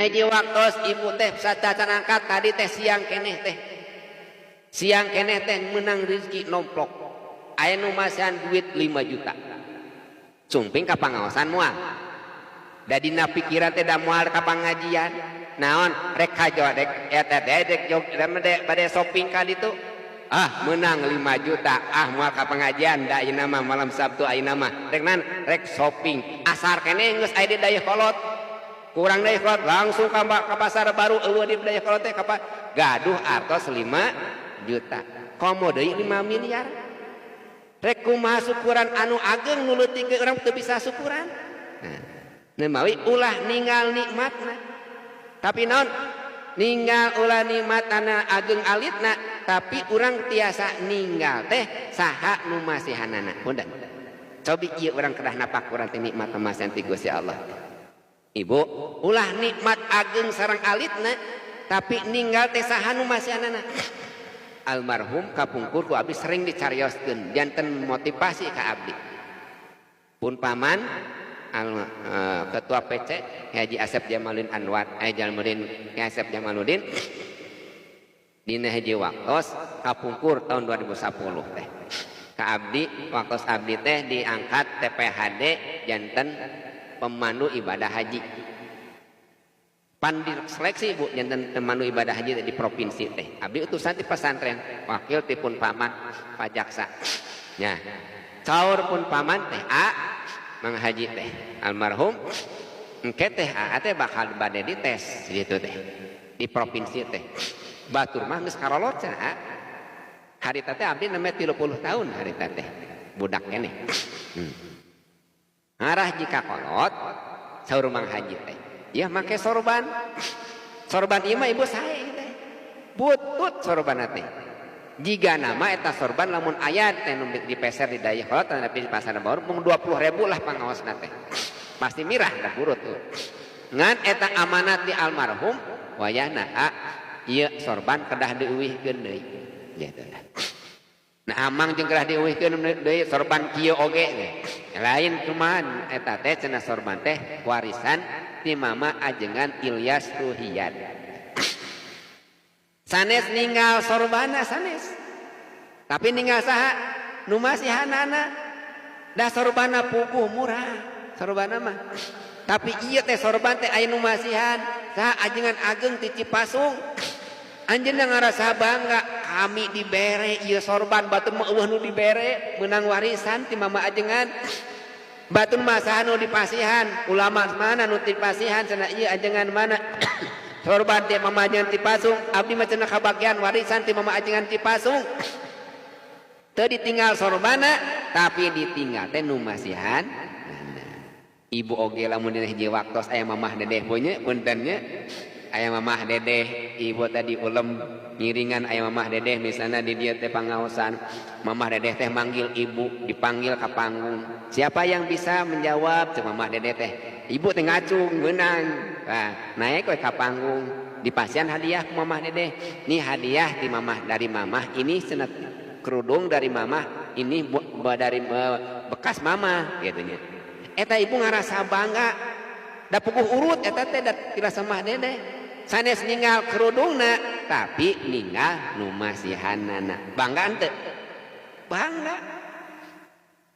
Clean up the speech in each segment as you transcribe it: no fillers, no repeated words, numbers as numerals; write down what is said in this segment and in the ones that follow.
Hiji waktos ibu teh sacacan angkat tadi teh siang keneh teh. Siang keneh teh menang rezeki nomplok. Aya nu masihan duit 5 juta. Sumping ka pangaosan moal. Da dina pikiran teh da moal ka pangajian. Naon rek kajo rek eta teh rek jog bade shopping ka ditu. Ah menang 5 juta, ah moal ka pengajian da ayeuna mah malam Sabtu ayeuna mah. Rek naon? Rek shopping. Asar keneh geus aya di Dayeuhkolot. Kurang Dayeuhkolot langsung ka pasar baru eueuh di Dayeuhkolot teh gaduh artos 5 juta. Komo deui 5 miliar. Rek kumaha syukuran anu ageng nu leutik ge urang teu bisa syukuran. Nah, mawi ulah ninggal nikmatna. Tapi naon? Ninggal ulah nikmatna ageng alitna, tapi urang tiasa ninggal teh saha nu masihanana. Punten. Cobi ieu urang kedah napak urang teh nikmat masihan ti Gusti Allah. Ibu, ulah nikmat ageng sareng alitna, tapi ninggal teh saha nu masihanana. Almarhum kapungkur ku abdi sering dicarioskeun janten motivasi ka abdi. Pun paman ketua PC Haji Asep Jamaluddin Anwar, Jamaluddin Asep Jamaluddin dina hiji waktos kapungkur tahun 2010 teh. Ka abdi waktos abdi teh diangkat TPHD janten pemandu ibadah haji. Pan diseleksi Bu janten pemandu ibadah haji di provinsi teh. Abdi utusan ti pesantren, wakil ti pun paman pajaksa. Nya. Caur pun paman teh A Mang Haji teh almarhum engke teh A teh bakal bade dites gitu teh di provinsi teh. Batur mah geus karolot cenah A. Harita teh abdi namanya 30 tahun harita teh budak keneh. Ngarah jika kolot saur Mang Haji teh. Ya make sorban. Sorban ieu mah ibu sae teh. Butut sorban teh. Jiga nama eta sorban lamun aya teh nu dipeser di Dayeuhkolot tapi di pasar baru mung 20.000 lah pangaosna teh. Pasti mirah da burut tuh. Ngan eta amanat di almarhum wayahna a ieu sorban kedah dieuwihkeun deui. Gitu lah. Nah amang jeung kedah dieuwihkeun deui sorban kieu oge teh. Lain cuman eta teh cenah sorban teh warisan ti mama ajengan Ilyas Ruhiyat. Sanes ninggal sorbana sanes. Tapi ninggal saha? Nu masihanana. Da sorbana puguh murah sorbana mah. Tapi ieu teh sorban teh aya nu masihan. Saha ajengan ageng ti Cipasung. Anjeunna ngarasa bangga kami dibere ieu sorban batur mah eueuh nu dibere meunang warisan ti mama ajengan. Batur mah saha nu dipasihan, ulama mana nu dipasihan cenah ieu ajengan mana. Sorban ti mama ajengan Cipasung, abdi mah cenah kabagian warisan ti mama ajengan Cipasung. Teu ditinggal sorbana tapi ditinggal teh nu masihan. Ibu oge lamun dina hiji waktos aya mamah dedeh punya punten nya. Aya mamah dedeh, ibu tadi ulem ngiringan aya mamah dedeh misalnya di dieu teh pangaosan. Mamah dedeh teh manggil ibu, dipanggil ka panggung. Siapa yang bisa menjawab? Cek mamah dedeh teh. Ibu teh ngacung meunang. Nah, naik we ka panggung. Dipasihan hadiah ku mamah dedeh. Nih hadiah di mamah dari mamah ini cenah kerudung dari mamah ini dari bekas mamah gitu nya. Eta ibu ngarasa bangga. Da puguh urut eta teh da tilas mamah dedeh. Sanes ninggal kerudungna tapi ninggal nu masihanana. Bangga henteu? Bangga.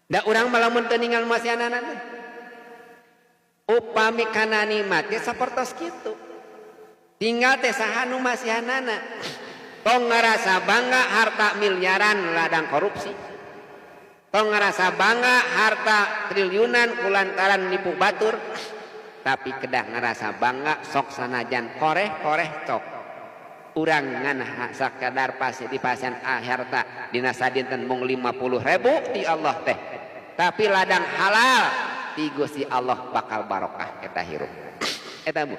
Da urang mah lamun teu ninggal masihanana teh. Upami kana nikmat ge sapertos kitu. Tinggal teh saha nu masihanana. Tong ngarasa bangga harta miliaran ladang korupsi. Tong ngarasa bangga harta triliunan kulantaran nipu batur. Tapi kedah ngerasa bangga sok sanajan koreh-koreh cok. Urang ngan sakadar pasti di pasian harta dina sadinten mung 50.000 ti Allah teh. Tapi ladang halal ti Gusti Allah bakal barokah eta hirup. Eta Bu.